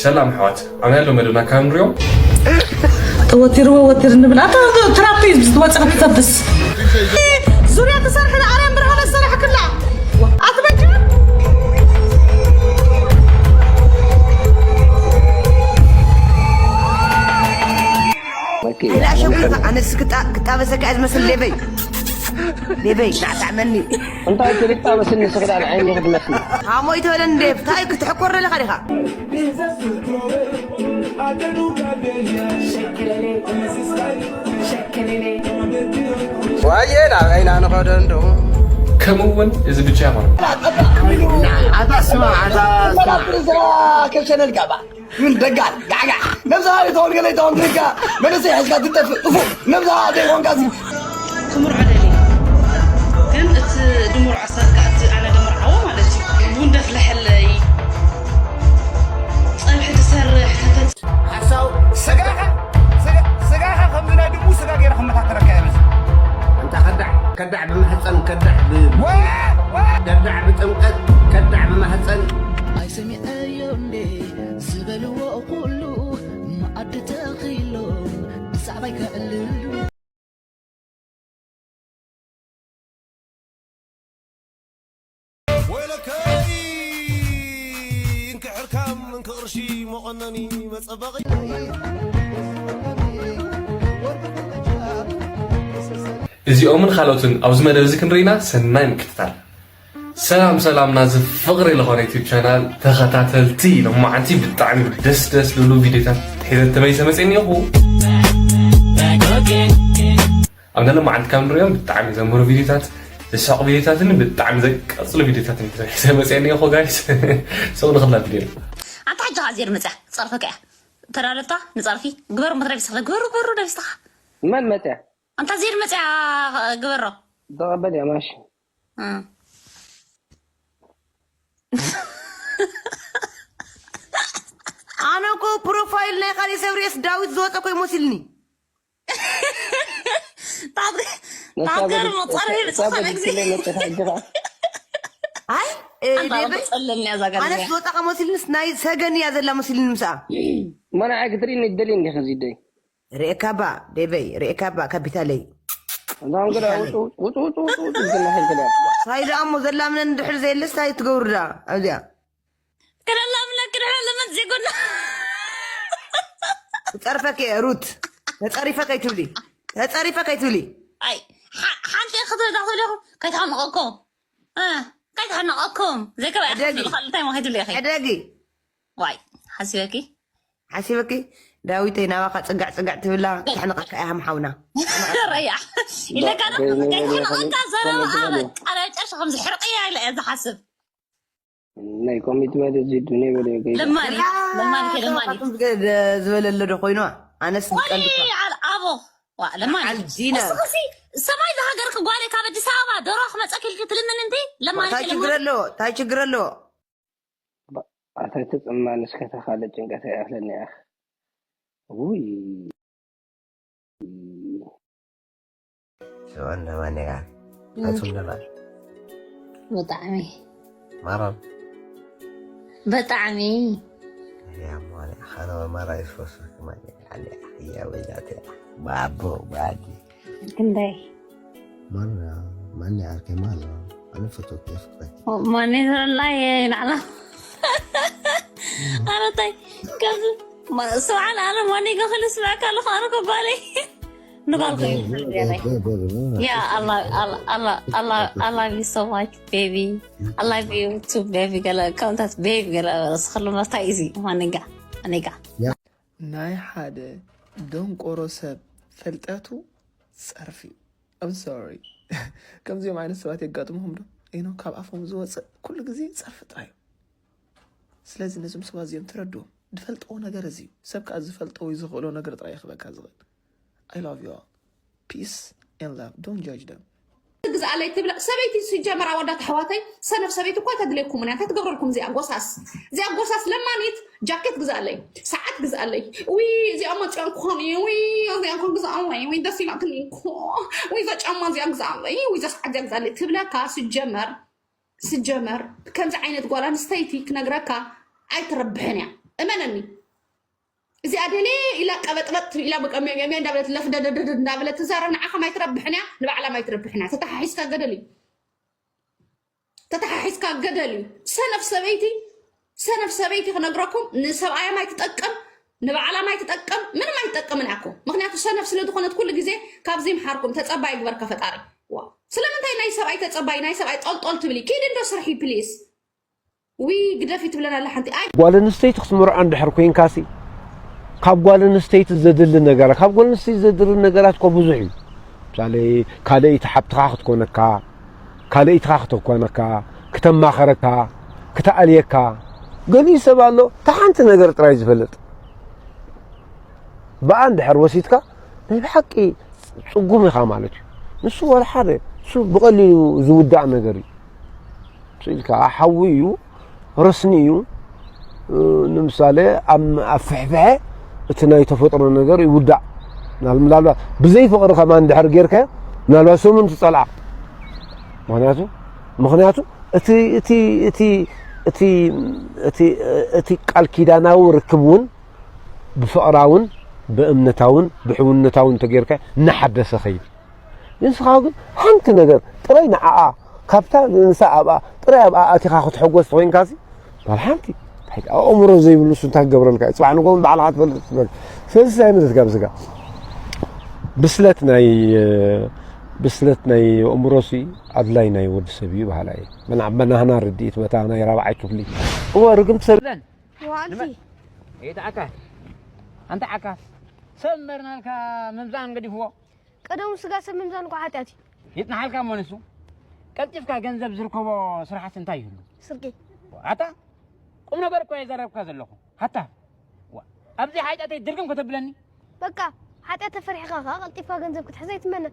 ሰላም ኣሕዋት፣ ኣነ ያለው መደብና ካብ ንሪኦም ተወቲርዎ ወቲር ንብል ኣታ ትራፒ ትወፅእ ክትተብስ ዙርያ ተሰርሐ ኣርያም ብርሃነ ዝሰራሕክላ ኣትበጃ ዳሸም ከይፋ ኣነስ ክጣበሰካ እያ ዝመስል ሌበይ ሌበይ ናዕጣዕመኒ እንታይ ትልጣ መስል ንስኽዳን ዓይኒ ክድመት ሃሞይ ተበለ እንዴ ብታይ ክትሕኮር ዘለኻ ዲኻ ዋየ ናበይና ንኸዶ እንዶ ከምኡ እውን እዚ ብቻ ይኾነ ኣታ ስማ ኣታ ከሸነል ጋባ ምን ደጋል ጋጋ ነብዛ ይተውን ገለ ይተውን ድጋ መንእሰይ ሕዝካ ትጠፍእ እፉ ነብዛ ደይ ኾንካ ክምርዖ ደሊ ግን እቲ ድምርዖ ሰርካ እቲ ኣነ ድምርዓዎ ማለት እዩ ቡን ደፍልሐለይ ፀብሒ ትሰርሕ ተተ ሓሳው ስጋኻ ስጋኻ ከምዚ ናይ ድሙ ስጋ ገይረ ክመታተረካ እየ በዚ ኣንታ ከዳዕ ከዳዕ ብማህፀን ከዳዕ ብ ከዳዕ ብጥምቀት ከዳዕ ብማህፀን ኣይሰሚዐዮ እንዴ ዝበልዎ ኩሉ መኣዲ ተኺሎም ብዛዕባይ ከዕልሉ ወይለከይ እንክሕርካም እንክቕርሺ መቐነኒ መጸበቒ እዚኦምን ካልኦትን ኣብዚ መደብ እዚ ክንርኢና ሰናይ ምክትታል። ሰላም ሰላም ናዚ ፍቕሪ ዝኾነ ዩቲብ ቻናል ተኸታተልቲ፣ ሎማዓንቲ ብጣዕሚ ደስ ደስ ዝብሉ ቪዲዮታት ሒዘ ተመሊሰ መፅእ እኒኹ። ኣብ ናይ ሎማዓንቲ ካብ ንሪኦም ብጣዕሚ ዘምህሩ ቪዲዮታት፣ ዘስሕቑ ቪዲዮታትን ብጣዕሚ ዘቃፅሉ ቪዲዮታትን ሒዘ መፅእ እኒኹ ጋይስ። ሰው ንኽላ ቪዲዮ ኣንታ ሕጂ ኸዓ ዜር መፅያ ፀርፈካ እያ ተዳለታ ንፀርፊ ግበሩ መትረቢስኻ ግበሩ ግበሩ ደቢስኻ መን መፅያ ኣንታ ዜር መፅያ ግበሮ ተቐበል እያ ማሽ ኣነ እኮ ፕሮፋይል ናይ ካሊእ ሰብ ርእስ ዳዊት ዝወፀ ኮይ መሲልኒ ታገር መፀርፊ ብፅኸነ ግዜ ኣይ ኣነስ ዝወፃ ከመሲልንስ ናይ ሰገን እያ ዘላ መሲልኒ ምስኣ መናዓይ ክትርኢ ንደሊ እንዲኸ ዝደይ ርእካባ ደበይ ርእካባ ካፒታለይ እዛም ገለ ውጡ ውጡ ውጡ ውጡ ውጡ ዝናኸል ገለ ሳይዳ እሞ ዘላምነን ድሕር ዘየለስ ታይ ትገብሩ ዳ ኣብዚኣ ከለላምነን ክድሕር ለመን ዜጎና ጸርፈክ ሩት ተጸሪፈ ከይትብሊ ተጸሪፈ ከይትብሊ ኣይ ሓንቲ ክትበዳ ክብለኹም ከይትሓንቐኩም ከይትሓንቐኩም ዘይከበ እንታይ ማኸትብሊ ኢኺ ሕደጊ ዋይ ሓሲበኪ ሓሲበኪ ዳዊተይ ናባኻ ፅጋዕ ፅጋዕ ትብላ ክሕንቐካ እያ ሃምሓውና ረያ ኢለካ ከይትሕንቐካ ዘረባኣ በቃ ናይ ጨርሺ ከምዚ ሕርቕያ ኢለ እየ ዝሓስብ ናይ ኮሚትመንት እዚ ዱንያ በለ ለማኒ ለማኒ ከ ለማኒ ዝበለ ኣሎ ዶ ኮይኑ ኣነስ ቀልድ ኣቦ ለማኒ ዓልዲና ሰማይ ዝሃገርክ ጓለ ካብ ኣዲስ ኣበባ ደሮ ክመፀ ክልክ ትልምን እንዲ ለማኒ ታይ ችግር ኣለዎ ታይ ችግር ኣለዎ ኣታ ተፅማ ንስከተ ካልእ ጭንቀት ኣይኣኽለኒ እያ ውይ ሰማን ለማን እያ ኣቱም ለማን ብጣዕሚ ማራም ብጣዕሚ ያሞነ ሓነ ማራ ይስፈሱ ማን ያለ ያ ወይዛት ባቦ ባዲ ክንደይ ማራ ማን ያርከ ማራ ኣነ ፈቶክ የፍቅረክ ማን ይዘላ የናዕላ ኣረታይ ከዚ ስብሓን ኣለ ማን ይገኽል ስብዕካ ኣለኹ ኣረኮ ጓለይ ንባልኩ ያ ኣላ ኣላ ኣላ ኣላ ዩ ሶ ማች ቤቢ ኣላ ዩ ቱ ቤቢ ገለ ከምታት ቤቢ ገለ ስክሉ መታ ኢዚ ማንጋ ኣኔጋ ናይ ሓደ ደንቆሮ ሰብ ፍልጠቱ ጸርፊ እዩ። I'm sorry ከምዚኦም ዓይነት ሰባት የጋጥሙኹም ዶ? ኖ ካብ ኣፎም ዝወፅእ ኩሉ ግዜ ጸርፊ ጥራይ እዩ። ስለዚ ነዞም ሰባት እዚኦም ተረድዎም። ዝፈልጠዎ ነገር እዚ እዩ። ሰብ ከዓ ዝፈልጦ ወይ ዝኽእሎ ነገር ጥራይ ይኽበካ ዝኽእል። I love you all. Peace and love. Don't judge them. ግዝኣለይ ትብለ ሰበይቲ ሲጀመር ኣወዳ ተሕዋተይ ሰነፍ ሰበይቲ እኳ ኣይተድልየኩምን እያ እንታይ ትገብረልኩም እዚኣ ጎሳስ እዚኣ ጎሳስ ለማኒት ጃኬት ግዝኣለይ ሰዓት ግዝኣለይ ዊ እዚኣ መፅያ ክኾን እዩ ዊ እዚኣ ክን ግዝኣለይ ዊ ደስ ኢላትኒ እኮ ዊ እዛ ጫማ እዚኣ ግዝኣለይ ዊ እዛ ሰዓት እዚኣ ግዝኣለይ ትብለካ ስጀመር ስጀመር ከምዚ ዓይነት ጓል ኣንስተይቲ ክነግረካ ኣይትረብሕን እያ እመነኒ። እዚኣ ደልየ ኢላ ቀበጥበጥ ኢላ በቃ ሜ- ሜ- ሜ እንዳበለት ለፍደደደድ እንዳበለት ትዛረብ፣ ንዓኻ ማይ ትረብሕን እያ፣ ንባዕላ ማይ ትረብሕን እያ። ተተሓሒዝካ ገደል እዩ። ተተሓሒዝካ ገደል እዩ። ሰነፍ ሰበይቲ፣ ሰነፍ ሰበይቲ ክነግረኩም፣ ንሰብኣያ ማይ ትጠቅም፣ ንባዕላ ማይ ትጠቅም፣ ምንም ኣይትጠቅምን እያ እኮ። ምክንያቱ ሰነፍ ስለ ዝኾነት ኩሉ ግዜ ካብዚ ይምሓርኩም፣ ተጸባይ ይግበርካ ፈጣሪ። ዋ ስለምንታይ ናይ ሰብኣይ ተጸባይ ናይ ሰብኣይ ጦልጦል ትብሊ? ኪድ እንዶ ስርሒ ፕሊስ። ዊ ግደፊ ትብለና ኣላ ሓንቲ ኣይ ጓል ኣንስተይቲ ክትምርዖ እንድሕር ኮይንካሲ ካብ ጓል ኣንስተይቲ ዘድሊ ነገራት ካብ ጓል ኣንስተይቲ ዘድሊ ነገራት እኮ ብዙሕ እዩ። ምሳሌ ካልኣይቲ ሓብትኻ ክትኮነካ፣ ካልኣይትኻ ክትኮነካ፣ ክተማኸረካ፣ ክተኣልየካ። ገሊኡ ሰብ ኣሎ እታ ሓንቲ ነገር ጥራይ ዝፈልጥ። ብኣ እንድሕር ወሲድካ ናይ ብሓቂ ጽጉም ኢኻ ማለት እዩ። ንሱ ወላ ሓደ እሱ ብቐሊሉ ዝውዳእ ነገር እዩ። ስኢልካ ሓዊ እዩ፣ ረስኒ እዩ። ንምሳሌ ኣብ ኣብ ፍሕፍሐ እቲ ናይ ተፈጥሮ ነገር ይውዳእ። ምናል- ምናልባት ብዘይ ፍቕሪ ከማን እንድሕር ጌርካዮ ምናልባት ሰሙን ትጸልዓ። ምክንያቱ ምክንያቱ እቲ እቲ እቲ እቲ እቲ እቲ ቃል ኪዳናዊ ርክብ እውን ብፍቕራውን ብእምነታውን ብሕውነታውን እንተጌርካ እናሓደሰ ኸይድ። ንስኻ ግን ሓንቲ ነገር ጥራይ ንዓኣ ካብታ ንሳ ኣብኣ ጥራይ ኣብኣ ኣቲኻ ክትሕጎስ ተኾይንካሲ ባል ሓንቲ ኣእምሮ ዘይብሉ እሱ እንታይ ክገብረልካ እዩ? ጽባሕ ንጎም ባዕልኻ ትፈልጥ ትበል። ስለዚ እንታይ መለትካ ብስጋ ብስለት ናይ ብስለት ናይ ኣእምሮሲ ኣድላይ ናይ ወዲ ሰብ እዩ በሃላ እየ። መን ኣብ መናህና ርድኢት መታ ናይ ራብዓይ ክፍሊ እወ ርግምቲ ሰብ ዘን ዋንቲ ይትዓካ ኣንተ ዓካ ሰብ መርናልካ ምምዛን ገዲፍዎ። ቀደሙ ስጋ ሰብ ምምዛን እኮ ሓጢኣት እዩ። ይጽናሓልካ እሞ ንሱ ቀልጢፍካ ገንዘብ ዝርከቦ ስራሕስ እንታይ ይህሉ? ስርቂ። ኣታ ቁም ነገር እኮ የዘረብካ ዘለኹ። ሃታ ዋ፣ ኣብዚ ሓጢኣተይ ድርግም ከተብለኒ? በቃ ሓጢኣት ተፈሪሕኻ ከኣ ቀልጢፍካ ገንዘብ ክትሕዝ ኣይትመነ።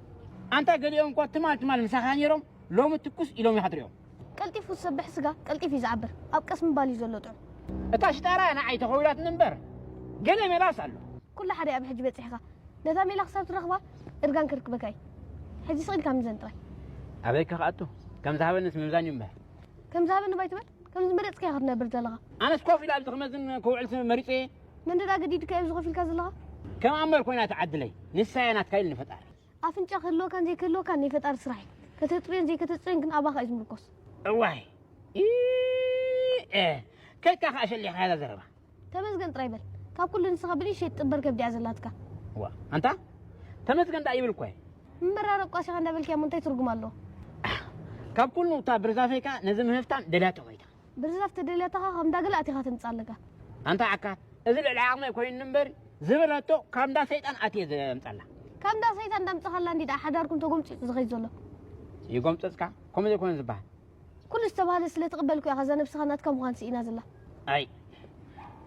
ኣንታ ገሊኦም እኳ ትማል ትማል ምሳኻ ነይሮም ሎሚ ትኩስ ኢሎም ኢኻ ትሪኦም። ቀልጢፉ ዝሰብሕ ስጋ ቀልጢፉ እዩ ዝዓብር። ኣብ ቀስ ምባል እዩ ዘሎ ጥዑም። እታ ሽጣራ ንዓይ ተኸዊላትኒ እምበር ገለ ሜላስ ኣሎ። ኩሉ ሓደ ኣብ ሕጂ በጺሕካ። ነታ ሜላ ክሳብ ትረኽባ እርጋን ከርክበካ እዩ። ሕጂ ስቕ ኢልካ ምዘን ጥራይ። ኣበይ ከ ክኣቱ? ከም ዝሃበንስ ምምዛን እዩ እምበር። ከም ዝሃበኒ ባይትበል ከም ዝመረጽካዮ ክትነብር ዘለኻ። ኣነስ ኮፍ ኢለ ኣብዚ ክመዝን ክውዕል መሪጸ እየ። መንደዳ ገዲድካዮ ኣብዚ ኮፍ ኢልካ ዘለኻ። ከም ኣምበር ኮይና ትዓድለይ ንሳ እያ ናትካ ኢልኒ ፈጣሪ። ኣፍንጫ ክህልወካን ዘይክህልወካን ናይ ፈጣሪ ስራሕ እዩ። ከተጥርዮን ዘይከተጽርዮን ግን ኣባኻ እዩ ዝምርኮስ። እዋይ ኢ ኤ ከድካ ከኣ ሸሊኻ ያዛ ዘረባ። ተመስገን ጥራይ በል ካብ ኩሉ ንስኻ ብንእሽተይ ትጥበር ከብዲ እያ ዘላትካ። ዋ ኣንታ ተመስገን ደኣ ይብል እኮ እየ። ምምራር ኣቋሲኻ እንዳበልካያ እሞ እንታይ ትርጉም ኣለዎ? ካብ ኩሉ እታ ብርዛፈይ ከኣ ነዚ ምህፍታም ደልያቶ ከይታ። ብርዛፍ ተደልያታ ከኣ ከም ዳገለ ኣቲኻ ተምጽእ ኣለካ። ኣንታ ዓካ እዚ ልዕሊ ዓቕመይ ኮይኑ እምበር ዝብል ሕቶ ካብ እንዳ ሰይጣን ኣትየ ዘምጻላ። ካብ እንዳ ሰይጣን እንዳምጻኻላ እንዲ ደኣ ሓዳርኩም ተጎምጺጹ ዝኸይድ ዘሎ። ይጎምጽጽካ ከምኡ ዘይኮነ ዝበሃል። ኩሉ ዝተባህለ ስለ ትቕበል እኮ ኢኻ እዛ ነብስኻ ናትካ ምዃን ስኢና ዘላ። ኣይ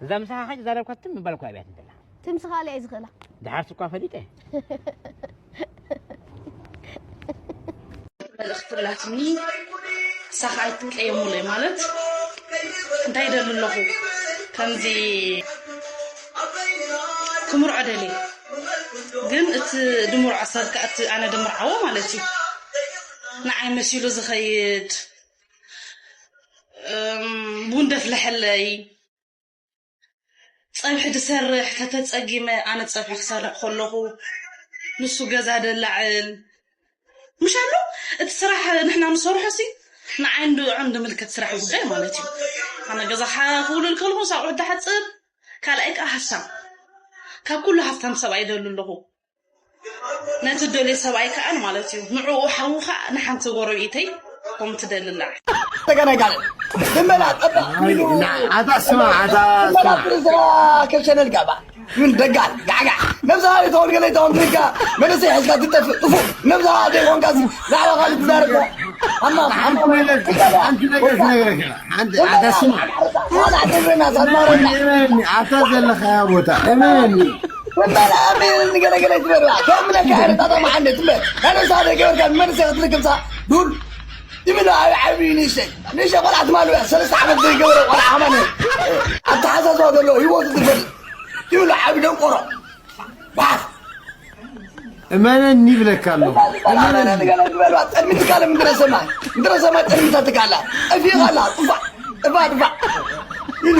እዛ ምሳኻ ከይተዛረብካ ትም ምባል እኮ ኣብያት ዘላ። ትምስኻ ኣልያ እየ ዝኽእላ። ደሓርስ እኳ ፈሊጠ። መልእኽቲ ኣላትኒ። ሳኻ ኣይትቀየሙለይ ማለት እንታይ ይደሊ ኣለኹ ከምዚ ክምርዖ ደልየ ግን እቲ ድምርዖ ሰብ ከኣ እቲ ኣነ ድምርዓዎ ማለት እዩ ንዓይ መሲሉ ዝኸይድ ቡን ደፍልሐለይ ጸብሒ ድሰርሕ ተተጸጊመ ኣነ ጸብሒ ክሰርሕ ከለኹ ንሱ ገዛ ደላዕል ምሽ ኣሎ እቲ ስራሕ ንሕና ንሰርሖ ሲ ንዓይ ንድዑ ድምልከት ስራሕ ጉዳይ ማለት እዩ ኣነ ገዛ ክውልል ከለኹ ንሳቑሑ ድሓጽብ ካልኣይ ከዓ ሃፍታም ካብ ኩሉ ሃፍታም ሰብኣይ ይደሉ ኣለኹ ነቲ ደልዮ ሰብኣይ ከኣ ማለት እዩ ንዕኡ ሓዉ ከኣ ንሓንቲ ጎረቤተይ ከምኡ ትደሊ ኣላ። ተገናኝ ጋር ትመላ ጠባ ኣታ ስማ ኣታ ስማ ከሸነል ጋባ ምን ደጋል ጋጋ ነብዛ ይተውን ገለ ይተውን ድጋ መንእሰይ ሕዝካ ትጠፍእ ጥፉእ ነብዛ ደይኮንካ ዛዕባ ካልእ ትዛረብ ኣማ ኣማ ሓንቲ ነገር ክነግረካ ሓንቲ ኣታ ስማ ዋላ ትብረና ሳትማረና ኣታ ዘለኻያ ቦታ እመኒ ወላሂ ኣሜን ገለገለ ትበልዋ ከምነ ካሕረ ጣጣ መሓንደ ትበል ካነ ሳደ ገበርካ መንሰ ክትልክምሳ ዱር ይብሎ ዓቢ ዓቢ ንእሽተይ ንእሽተይ ቆልዓ ትማሉ እያ ሰለስተ ዓመት ዘይገበረ ቆልዓ ከማን ኣተሓሳስባ ዘለዎ ህይወቱ ዝፈልጥ ይብሎ ዓቢ ደንቆሮ ባስ እመነኒ ይብለካ ኣለኹ ጠልሚትካ ለምድረሰማ ምድረሰማ ጠልሚታ ትካላ ጠፊኻላ ጥፋ ጥፋ ጥፋ ኢሉ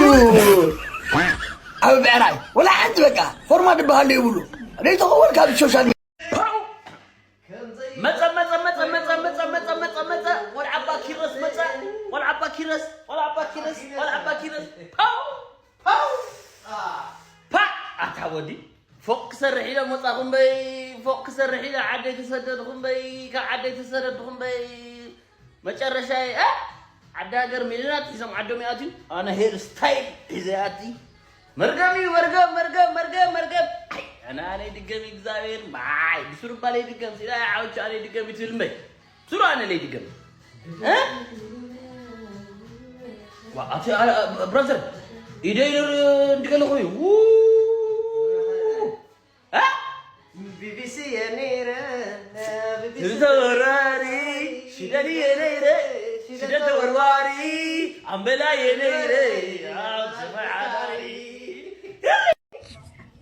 ኣብ ብዕራይ ወላ ሓንቲ በቃ ፎርማት ዝበሃል የብሉ። ዘይተኸወል ካብ ሶሻል ሚድያ። ፓው! መጸ፣ መጸ፣ መጸ፣ መጸ፣ መጸ፣ መጸ፣ መጸ፣ መጸ፣ ወልዓባ ኪሮስ መጸ፣ ወልዓባ ኪሮስ፣ ወልዓባ ኪሮስ፣ ወልዓባ ኪሮስ። ፓው! ፓው! ፓ! ኣታ ወዲ፣ ፎቕ ክሰርሕ ኢለ መጻኹም በይ፣ ፎቕ ክሰርሕ ኢለ ዓደይ ተሰደድኹም በይ፣ ካብ ዓደይ ተሰደድኹም በይ። መጨረሻ፣ እ፣ ዓዲ ሃገር ሚሊዮናት ሒዞም ዓዶም ይኣትዩ። ኣነ ሄር ስታይል ሒዘ ይኣቲ። መርገም እዩ፣ መርገም፣ መርገም፣ መርገም፣ መርገም። ኣይ፣ ኣነ፣ ኣነ ይድገም እግዚኣብሔር፣ ባይ፣ ብስሩ እባ ለይድገም፣ ሲላ ዓውቹ ኣነ ይድገም እዩ ትብል እምበይ። ብስሩ ኣነ ለይድገም። እ? ዋ፣ ኣቲ፣ ኣ፣ ኣ፣ ብራዘር፣ ኢደ፣ ኢደ እንድገለ ኮይኑ። ው! እ? ቢቢሲ የኔረ፣ ቢቢሲ ተወርዋሪ፣ ሽደን የኔረ፣ ሽደን ተወርዋሪ፣ ኣምበላ የኔረ፣ ኣብ ሰማይ ዓዳሪ።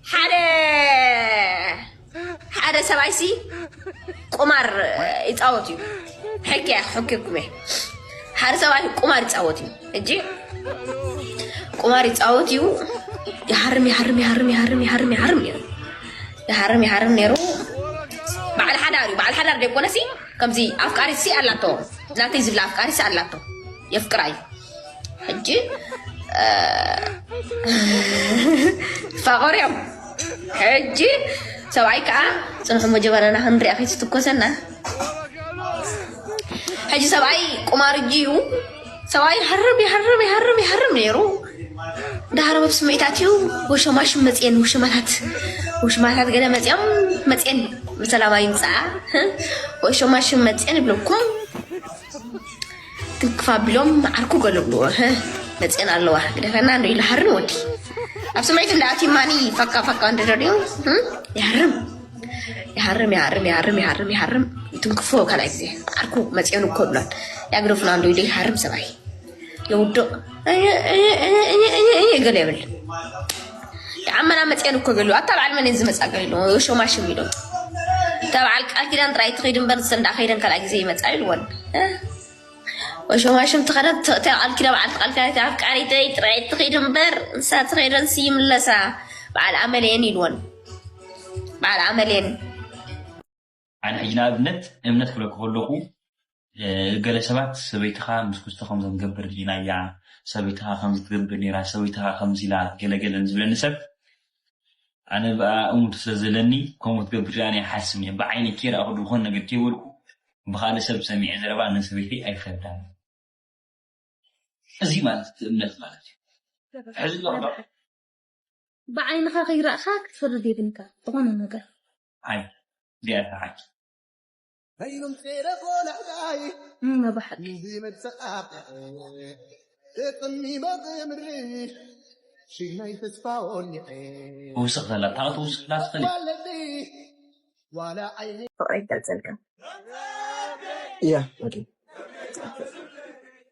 ሓደ፣ ሓደ ሰብኣይሲ ቁማር ይጻወት እዩ። ሕኪ እያ፣ ሕኪኩም እየ። ሓደ ሰብኣይ ቁማር ይጻወት እዩ። ሕጂ ቁማር ይጻወት እዩ። ይሃርም፣ ይሃርም፣ ይሃርም፣ ይሃርም፣ ይሃርም፣ ይሃርም ነይሩ። ይሃርም፣ ይሃርም ነይሩ። በዓል ሓዳር እዩ። በዓል ሓዳር ደይኮነሲ፣ ከምዚ ኣፍቃሪትሲ ኣላቶ። ናተይ ዝብላ ኣፍቃሪትሲ ኣላቶ። የፍቅራ እዩ። ሕጂ፣ እ፣ ይፋቐሩ እዮም። ሕጂ ሰብኣይ ከዓ፣ "ጽንሑ እሞ ጀበናና ክንሪኣ ከይትትኮሰና." ሕጂ ሰብኣይ ቁማር እጂ እዩ። ሰብኣይ ይሃርም፣ ይሃርም፣ ይሃርም፣ ይሃርም ነይሩ። ዳሃረመ ብስምዒታት እዩ። ወሸማሽም መፅየን፣ ውሽማታት፣ ውሽማታት ገለ መፅዮም፣ መፅየን ብሰላም ኣይምፅኣ። ወሸማሽም መፅየን ይብለኩም። ትንክፍ ኣቢሎም ዓርኩ ገለብልዎ። መፅየን ኣለዋ። ግደፈና እንዶ ኢሉ ሃርን ወዲ። ኣብ ስምዒት እንዳኣትዩ ማኒ ፈካ ፈካ እንደደልዩ፣ ይሃርም። ይሃርም፣ ይሃርም፣ ይሃርም፣ ይሃርም፣ ይሃርም። ይትንክፎ ካልኣይ ግዜ። ዓርኩ መፅየን እኮ ብሏል። ያግደፉና እንዶ ኢሉ ይሃርም ሰብኣይ። የውድቕ። እየ፣ እየ፣ እየ፣ እየ፣ እየ፣ እየ፣ ገለ የብል። ይዓመና መፅየን እኮ ገሉ። ኣታ በዓል መን እየን ዝመፃ ገሉ? ሸማሽም ኢሎም። እታ በዓል ቃል ኪዳን ጥራይ ትኸይድ እምበር፣ ንሰን እንዳኸይደን ካልኣይ ግዜ ይመፃ ኢልወን። እ? ወሸማሽም ትኸደት፣ ተ-፣ ተ-፣ ቃል ኪዳን፣ በዓል ቃል ኪዳን፣ ኣፍቃሪተይ ጥራይ ትኸይድ እምበር፣ ንሳ ትኸይደን ይምለሳ። በዓል ኣመልየን ኢልወን። በዓል ኣመልየን። ኣነ ሕጂ ንኣብነት እምነት ክብለካ ከለኹ፣ እ፣ ገለ ሰባት ሰበይትኻ ምስ ክስቶ ከምዞም ትገብር ዲናያ፣ ሰበይትኻ ከምዚ ትገብር ነይራ፣ ሰበይትኻ ከምዚ ኢላ ገለ ገለ ንዝብለኒ ሰብ፣ ኣነ ብኣ እሙን ስለ ዘለኒ ከምኡ ትገብር እያ ኣነ ይሓስብ እየ። ብዓይነይ ከይረኣኹ ዝኾነ ነገር ከይበልኩ ብኻልእ ሰብ ሰሚዐ ዘረባ ንሰበይተይ ኣይፈርዳን። እዚ ማለት እቲ እምነት ማለት እዩ። ሕዚ ኣለኹ ዶ? ብዓይንኻ ከይረእኻ ክትፈርድ የብልካ ዝኾነ ነገር። ኣይ፣ እዚኣ እያ ሓቂ። እም፣ ብሓቂ። ትውስኽ ዘላ፣ ታው ትውስኽ ዘላ ትኽእል። ፍቕረይ ይገልጸልካ። እያ፣ ኦኬ።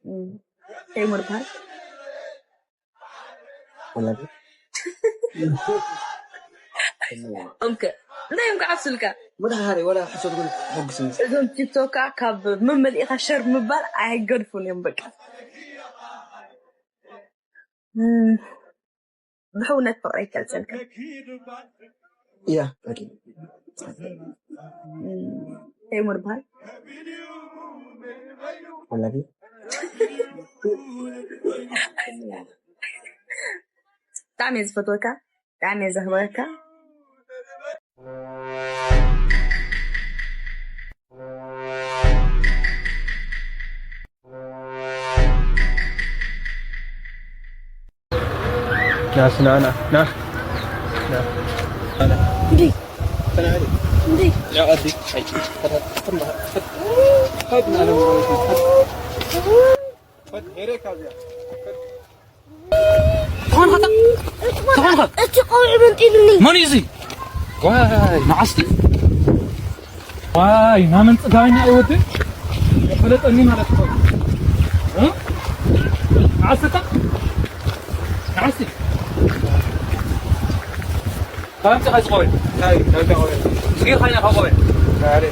እም፣ እንታይ እሞ ይበሃል? ወላዲ። ኦኬ። እንታይ እዮም ክዓብሱልካ? መድሃሪ፣ ወላ ሕሶት ግን ሕጉስ ምስ እዞም ቲክቶካ ካብ መመሊእኻ ሸር ምባል ኣይገድፉን እዮም በቃ። እም፣ ብሕውነት ፍቕረይ ይገልጸልካ። እያ፣ ኦኬ። እም፣ እንታይ እሞ ይበሃል? ወላዲ። ብጣዕሚ እየ ዝፈትወካ፣ ብጣዕሚ እየ ዘኽብረካ። ና፣ ና፣ ና፣ ና። ና። ና። እንዴ? ተናገሪ። እንዴ? ያ ቀዲ። አይ፣ ተናገሪ። ተናገሪ። ተናገሪ። ተናገሪ። ተኾንካ? ተኾንካ? እቲ ቆልዑ መንጢሉኒ። መን እዩ እዚ? ዋይ፣ መዓስቲ? ዋይ፣ ናመን ጽጋበኛ እዩ ወዲ? ፈለጠኒ ማለት እኮ እዩ። እ? መዓስቲ? መዓስቲ? ካብ ምንታይ ዝኸውን? እንታይ? እንታይ ቆልዑ? እስኪ ኻይና ካብ ቆልዑ? ዛሬ።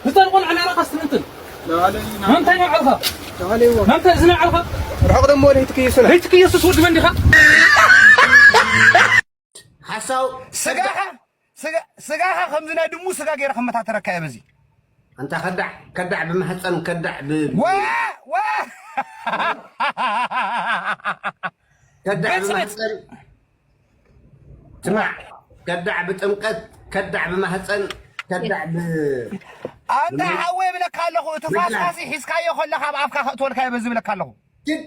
ምንታይ ቆልዑ ናራኻ ስትምንትን? ናበለይ፣ ናበለይ። መምታይ ነው ዓልኻ? ናበለይ እዎ። መምታይ እዚ ነው ዓልኻ? ርሑቕ ደሞ ለይትክየሱና። ለይትክየሱስ ወዲ መን ዲኻ? ስጋኻ ስጋኻ ከምዚ ናይ ድሙ ስጋ ገይረ ከመታተረካ እየ በዚ። ኣንታ ከዳዕ ከዳዕ ብማህፀን ከዳዕ ብ ዋ ዋ ከዳዕ ብፅብፅ። ብማህፀን ስማዕ፣ ከዳዕ ብጥምቀት፣ ከዳዕ ብማህፀን፣ ከዳዕ ብ ኣንታ ሓወይ ብለካ ኣለኹ። እቲ ፋስፋሲ ሒዝካዮ ከለኻ ኣብ ኣፍካ ከእትወልካ እየ በዚ ብለካ ኣለኹ። ጅድ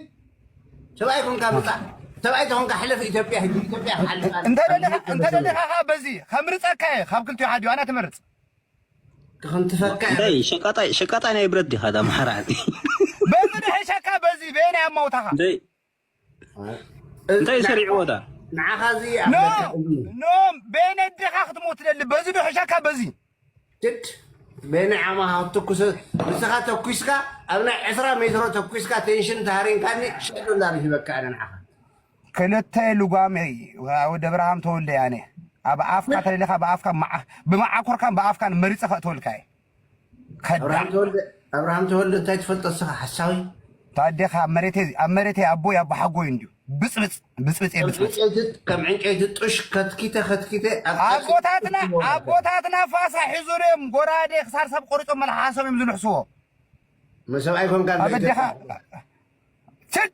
ሰብኣይ ኮንካ ምፃእ፣ ሰብኣይ ተኾንካ ሕለፍ ኢትዮጵያ፣ ሕጂ ኢትዮጵያ ክሓልፍ ኣለ። እንተደሊኻ እንተደሊኻ ኸዓ በዚ ከምርፀካ እየ። ካብ ክልቲኡ ሓዲኡ ኣነ ትመርፅ። ክንትፈካ እየ። እንታይ ሸቃጣይ ሸቃጣይ ናይ ብረት ዲኻ ዳ ኣምሓራ ዓዲ? በዚ ድሕሸካ በዚ በየናይ ኣማውታኻ? እንታይ እንታይ ሰሪዕዎ ዳ? ንዓኻ እዚ ኖ ኣፍለካ እዚ ኖ በየናይ ዲኻ ክትሞት ትደሊ? በዚ ድሕሸካ በዚ ጅድ በየናይ ዓማኻ ክትትኩስ? ንስኻ ተኩስካ ኣብ ናይ ዕስራ ሜትሮ ተኩስካ ቴንሽን ተሃሪንካኒ ሽሕ ዶላር ይህበካ ኣነ ንዓኻ። ክልተ ልጓመይ ወዲ ኣብርሃም ተወልደ ያኔ ኣብ ኣፍካ ተለሊኻ ብኣፍካ መዓ- ብመዓኮርካን ብኣፍካን መሪፀ ከእተወልካ እየ። ከዳ ኣብርሃም ተወልደ ኣብርሃም ተወልደ እንታይ ትፈልጦ ንስኻ ሓሳዊ? ታዴኻ ኣብ መሬተይ ኣብ መሬተይ ኣቦይ ኣቦ ሓጎይ እንድዩ። ብፅብፅ ብፅብፅ እየ ከም ብፅብፅ። ዕንጨይቲ ከም ዕንጨይቲ ጡሽ ከትኪተ ከትኪተ ኣብ ኣቦታትና ኣቦታትና ፋሳ ሒዙ ድዮም ጎራዴ ክሳር ሰብ ቆሪጾም መልሓሶም እዮም ዝልሕስዎ። መሰብኣይ ኮንካ ኣበዴኻ ስድ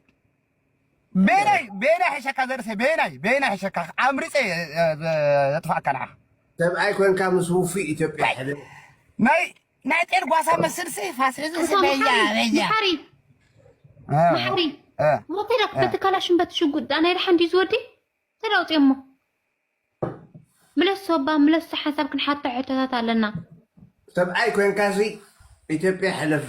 ቤናይ ቤናይ ሕሸካ ዘርሴ ቤናይ ቤናይ ሕሸካ ኣምሪፀ ዘጥፋእካ ንዓ ሰብኣይ ኮንካ ምስ ውፉይ ኢትዮጵያ ሕደ ናይ ናይ ጤል ጓሳ መስልሲ ፋስሒ እዛ ስበያ መሓሪ በያ መሓሪ መሓሪ ወተዳ በቲ ካላሽን በቲ ሽጉጥ ዳ ናይ ደሓን ድዩ ዝወዲ ተዳውፅዮ እሞ ምለስ ሶባ ምለስ ሓሳብ ክንሓቶ ሕቶታት ኣለና ሰብኣይ ኮንካሲ ኢትዮጵያ ሕለፍ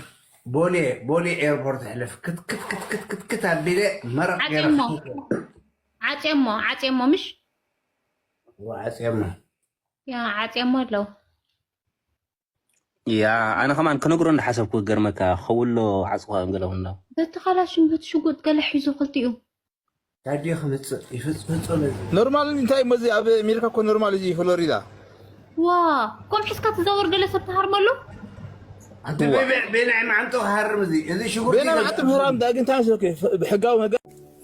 ቦሌ ቦሌ ኤርፖርት ሕለፍ ክትክት ክትክት ክትክት ኣቢለ መረቕ ገይረ ዓፅየሞ ዓፅየሞ ዓፅየሞ ምሽ ዓፅየሞ ያ ዓፅየሞ ኣለዉ ያ ኣነ ከማን ክነግሮ እንዳሓሰብኩ ገርመካ ከውሎ ዓፅዋ ገለውና በቲ ካላሽን በቲ ሽጉጥ ገለ ሒዙ ክልቲኡ ታዲዮ ክምፅእ ይፍፅፍፁ ኖርማል እንታይ መዚ ኣብ ኣሜሪካ እኮ ኖርማል እዚ ፍሎሪዳ ዋ ከም ሒዝካ ትዛወር ገለ ሰብ ትሃርመሉ ኣንተ ቤናይ መዓንጦ ክሃርም እዚ እዚ ሽጉርቲ ቤና መዓንጦ ምህራም ዳግንታ ብሕጋዊ መገ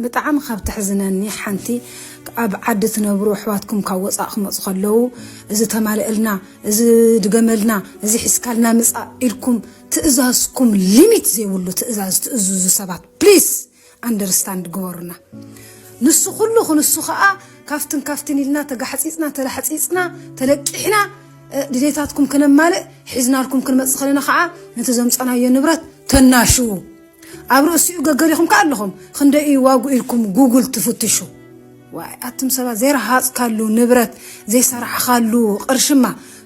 ብጣዕሚ ካብ ተሕዝነኒ ሓንቲ ኣብ ዓዲ ትነብሩ ኣሕዋትኩም ካብ ወፃእ ክመፁ ከለዉ እዚ ተማልእልና እዚ ድገመልና እዚ ሒዝካልና ምፃእ ኢልኩም ትእዛዝኩም ሊሚት ዘይብሉ ትእዛዝ ትእዝዙ ሰባት please understand ግበሩና። ንሱ ኩሉ ክንሱ ከዓ ካፍትን ካፍትን ኢልና ተጋሕፂፅና ተላሕፂፅና ተለቂሕና ድሌታትኩም ክነማልእ ሒዝናልኩም ክንመፅእ ከለና ከዓ ነቲ ዘምፀናዮ ንብረት ተናሽዉ ኣብ ርእሲኡ ገገሪኹም ከኣ ኣለኹም ክንደይ እዩ ዋጉ ኢልኩም ጉጉል ትፍትሹ ዋይ ኣቱም ሰባት ዘይረሃፅካሉ ንብረት ዘይሰራሕኻሉ ቅርሽማ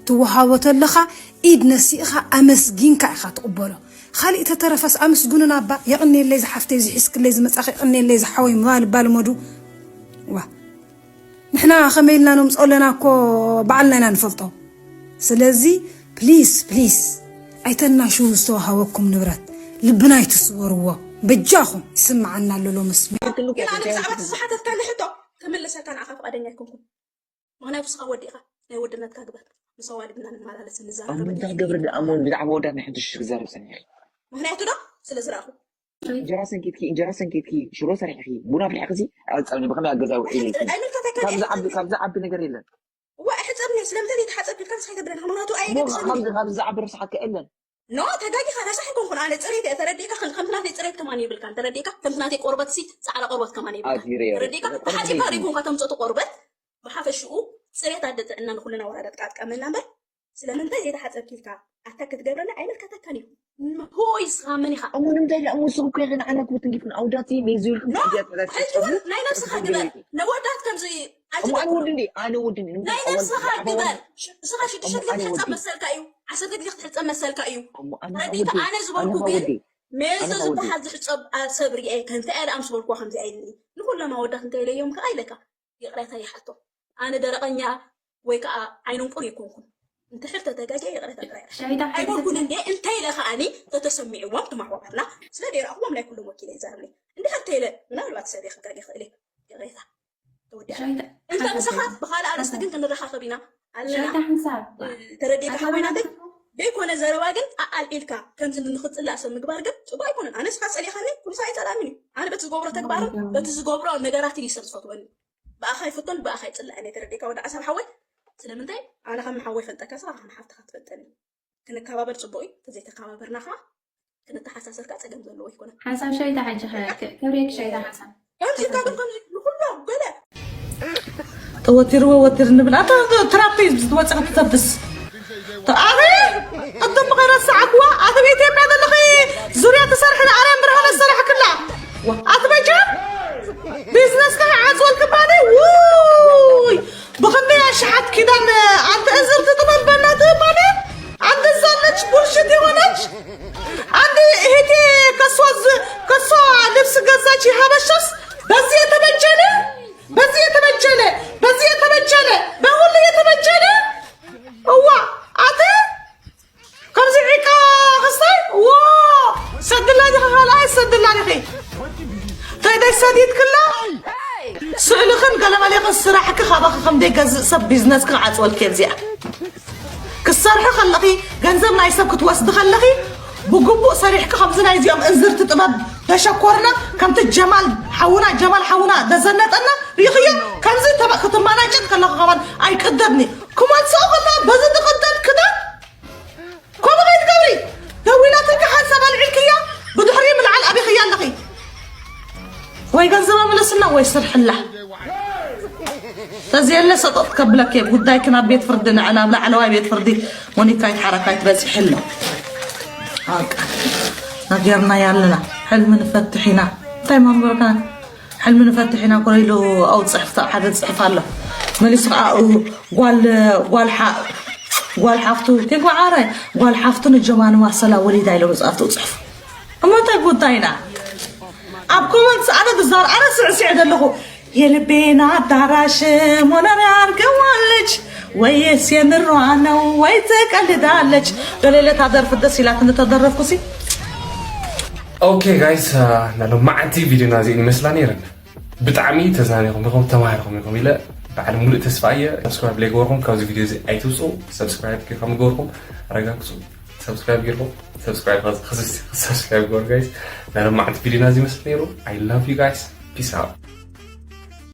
ትወሃቦ ተለኻ ኢድ ነሲእኻ ኣመስጊንካ ኢኻ ትቕበሎ ካሊእ ተተረፈስ ኣመስጉኑና እባ የቕንየለይ ዝሓፍተይ ዝሒዝክለይ ዝመፃኺ የቕንየለይ ዝሓወይ ምባል እባ ልመዱ ዋ ንሕና ከመይ ኢልና ነምፅኦ ኣለና እኮ ባዕልና ኢና ንፈልጦ ስለዚ please please ኣይተናሽው ዝተዋሃበኩም ንብረት ልብና ኣይትስበርዎ በጃኹም ይስምዓና ኣሎ ሎምስ ግን ኣነ ብዛዕባ እቲ ዝሓተትካኒ ሕቶ ክምልሰልካ ንዓኻ ፍቓደኛ ኣይኮንኩን ምክንያቱ ስኻ ወዲእኻ ናይ ወድነትካ ግበር ምስ ኣዋልድና ንመላለስ ንዛረብ እንታይ ገብረ ደኣ እሞ ብዛዕባ ወዳት ናይ ሓንቲ ሽሽ ክዛረብ ጸኒሐ ምክንያቱ ዶ ስለ ዝረኣኹ እንጀራ ሰንኪትኪ እንጀራ ሰንኪትኪ ሽሮ ሰሪሕኪ ቡና ኣፍሊሕክሲ ኣጸብኒ ብኸመይ ኣገዛ ውዒለ ኢልኪ ኣይምልከተካ ካብዚ ዓቢ ካብዚ ዓቢ ነገር የለን እዋ ኣይሕጸብኒ ስለምንታይ ዘይተሓጸብ ኢልካ ንስኻ ኣይተብለኒ ሃይማኖቱ ኣየ እሞ ካብዚ ካብዚ ዓቢ ርስሓካ የለን ኖ ተጋጊኻ ረሳሕ ኣይኮንኩን ኣነ ፅሬት እየ ተረዲእካ ከም- ከምቲ ናተይ ፅሬት ከማን የብልካን ተረዲእካ ከምቲ ናተይ ቆርበት ሲ ፃዕዳ ቆርበት ከማን የብልካን ኣዚረ ተረዲእካ ተሓፂብካ ዘይኮንካ ተምፅኦ እቲ ቆርበት ብሓፈሽኡ ፅሬት ኣደ ጥዕና ንኩልና ወራዳት ቃጥቀመልና እምበር ስለምንታይ ዘይተሓፀብኪ ኢልካ ኣታ ክትገብረና ኣይምልከተካን እዩ ሆይ ስኻ መን ኢኻ እሞ ንምንታይ ደኣ እሞ ስኹ ከይኸ ንዓና ክወትን ጊፍን ኣውዳት መይ ዝብልኩም ኖ ሕጂ እውን ናይ ነብስኻ ግበር ነወዳት ከምዚ እሞ ኣነ ወዲ እንዴ ኣነ ወዲ ናይ ነብስኻ ግበር ስኻ ሽዱሽተ ግዜ ክትሕፀብ መሰልካ እዩ ዓሰርተ ግዜ ክትሕፀብ መሰልካ እዩ እሞ ኣነ ረዲእካ ወዲ ኣነ ኣነ ዝበልኩ ግን ወዲ ሜዚ ኣነ ወዲ ዝበሃል ዝሕፀብ ኣብ ሰብ ርየ ከምቲ ኣለ ኣምስ በልኩዋ ከምዚ ኣይልኒ ንኩሎም ኣወዳት እንታይ ኢለዮም ከዓ ኢለካ ይቕሬታ ይሓቶ ኣነ ደረቐኛ ወይ ከዓ ዓይኖም ቁር ይኮንኩን እንድሕር ተተጋጊየ ይቕሬታ ጥራይ ኣይበልኩን እንዴ እንታይ ኢለ ከዓኒ ተተሰሚዕዎም ትማሕዋትና ስለ ደይረእኽዎም ናይ ኩሎም ወኪለ ይዛረብኒ እንድሕር ተይለ ምናልባት ሰብ ክጋገ ይኽእል ይቕሬታ ተወዲኣ እንተ ንስኻ ብካልእ ኣርእስቲ ግን ክንረኻኸብ ኢና ኣለና ተረዲእካ ሓወይናተይ ዘይኮነ ዘረባ ግን ኣኣልዒልካ ከምዚ ንክፅላእ ሰብ ምግባር ግን ፅቡቅ ኣይኮነን ኣነ ስኻ ፀሊእካኒ ኩሉ ሰብ ኣይፀላእምን እዩ ኣነ በቲ ዝገብሮ ተግባርን በቲ ዝገብሮ ነገራትን እዩ ሰብ ዝፈትወኒ ብኣኻ ይፍቶን ብኣኻ ይፅላእን እየ። ተረዲእካ ወዲ ዓሳብ ሓወይ? ስለምንታይ? ኣነ ከም ሓወይ ፈልጠካ፣ ስኻ ከም ሓፍትኻ ትፈልጠኒ። ክንከባበር ፅቡቅ እዩ። ተዘይተከባበርና ከዓ ክንተሓሳሰር ከዓ ፀገም ዘለዎ ኣይኮነን። ሓንሳብ ሻይታ ሕጂ ከ-፣ ከ-፣ ከብሬክ ሻይታ ሓንሳብ። ከምዚ ኢልካ ግን ከምዚ ንኩሎም ገለ ተወቲርዎ ወቲር ንብል። ኣታ ትራፒ ዝወፅእ ክትተብስ። ኣኺ ቅድም ምኸይረ ሰዓክዋ ኣቲ ቤት የምያ ዘለኺ ዙርያ ትሰርሒ ንኣርያም ብርሃነ ዝሰራሕክላ። ኣቲ በጃ ቢዝነስካ ይዓፅወልኪ ባኒ። ውይ ብኽንደይ ኣሽሓት ኪዳን ኣንቲ እዝር ትጥበብ በናት ባኒ። ኣንቲ ዛለች ቡልሽት የሆነች ኣንቲ እህቴ ከሷ ዝ-፣ ከሷ ልብስ ገዛች የሀበሻስ በዚህ የተበጀነ፣ በዚህ የተበጀነ፣ በዚህ የተበጀነ፣ በሁሉ የተበጀነ። እዋ ኣተ ከምዚ ዒቃ ክስታይ። ዎ ሰድላ ዲኺ ካልኣይ ሰድላ ዲኺ። ተይደይ ሰዲድክላ ስእልኽን ገለመሌኽን ስራሕኪ ካባኺ ከም ደይገዝእ ሰብ ቢዝነስኪ ክዓፅወልኪ እየ። እዚኣ ክሰርሒ ከለኺ ገንዘብ ናይ ሰብ ክትወስዲ ከለኺ ብግቡእ ሰሪሕኪ ከምዚ ናይ እዚኦም እንዝርቲ ጥበብ ተሸኮርና ከምቲ ጀማል ሓውና ጀማል ሓውና ዘዘነጠና ሪኽዮ። ከምዚ ተበ-፣ ክትመናጨጥ ከለኺ ከማን ኣይቅደድኒ ክመልስኦ ከለኻ በዚ ዝቅደድ ክዳን ከምኡ ከይትገብሪ። ደዊላትልኪ ሓንሳብ ኣልዒልክያ ብድሕሪ ምልዓል ኣቢኽያ ኣለኺ። ወይ ገንዘባ ምለስና ወይ ስርሕላ። ተዘየለ ሰጠጥ ከብለክ እየ። ጉዳይክን ኣብ ቤት ፍርዲ ንዕና ኣብ ላዕለዋይ ቤት ፍርዲ ሞኒካ ይትሓረካ ይትበፅሕ ኣሎ። በቃ ነገርና ያለና ሕልሚ ንፈትሕ ኢና። እንታይ ማንበርካ ሕልሚ ንፈትሕ ኢና ኮነ ኢሉ ኣው ፅሕፍ ሓደ ፅሕፍ ኣሎ። መሊሱ ከዓ ኡ ጓል ጓል ሓ-፣ ጓል ሓፍቱ ቴጓ ዓረ ጓል ሓፍቱ ንጀማኑ ማሰላ ወሊዳ ኢሎም ዝፃፍቱ ፅሕፍ። እሞ እንታይ ጉዳይና? ኣብ ኮመንት ኣነ ብዛር ኣነ ስዕስዕ ዘለኹ የልቤን ኣዳራሽ ሞነርያ ኣርገዋለች ወይስ የምሯ ነው ወይ ትቀልዳለች? በሌለ ታደርፍ ደስ ኢላት እንተደረፍኩ ሲ ኦኬ ጋይስ፣ ናይ ሎማዓንቲ ቪድዮና እዚአን ይመስላ ነይረን። ብጣዕሚ ተዝናኒኹም ኢኹም፣ ተማሂርኩም ኢኹም ኢለ በዓል ሙሉእ ተስፋ እየ። ሰብስክራይብ ለይገበርኩም ካብዚ ቪድዮ እዚ ኣይትውፅኡ። ሰብስክራይብ ጌርኩም ገበርኩም ኣረጋግፁ። ሰብስክራይብ ጌርኩም ሰብስክራይብ ሰብስክራይብ ገበሩ ጋይስ። ናይ ሎማዓንቲ ቪድዮና እዚ ይመስል ነይሩ። I love you guys. Peace out.